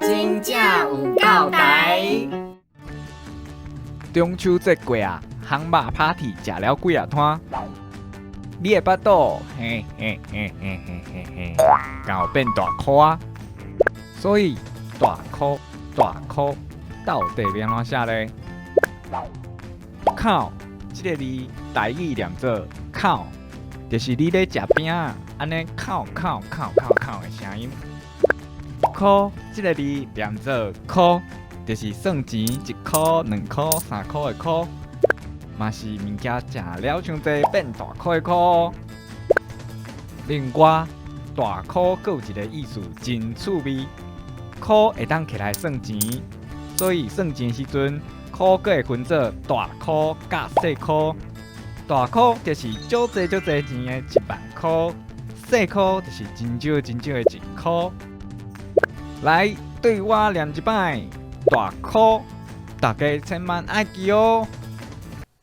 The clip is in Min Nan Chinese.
真正有夠台。中秋節過啊，烘肉 party 食了幾仔攤，你的腹肚嘿嘿嘿嘿嘿嘿嘿，敢有變大箍啊？所以大箍大箍到底欲按怎寫咧？口這个字台語念做口，就是你咧食餅仔，按呢口口口口口的聲音。箍這个字念做箍，就是算錢一箍、兩箍、三箍的箍，嘛是物件食了傷濟變大箍的箍。另外，大箍閣有一个意思真趣味，箍會當摕來算錢，所以算錢時陣，箍閣會分做大箍佮細箍。大箍就是足濟足濟錢的一萬箍，細箍就是真少真少的一箍。來，對我念一擺，大箍，大家千萬愛記哦。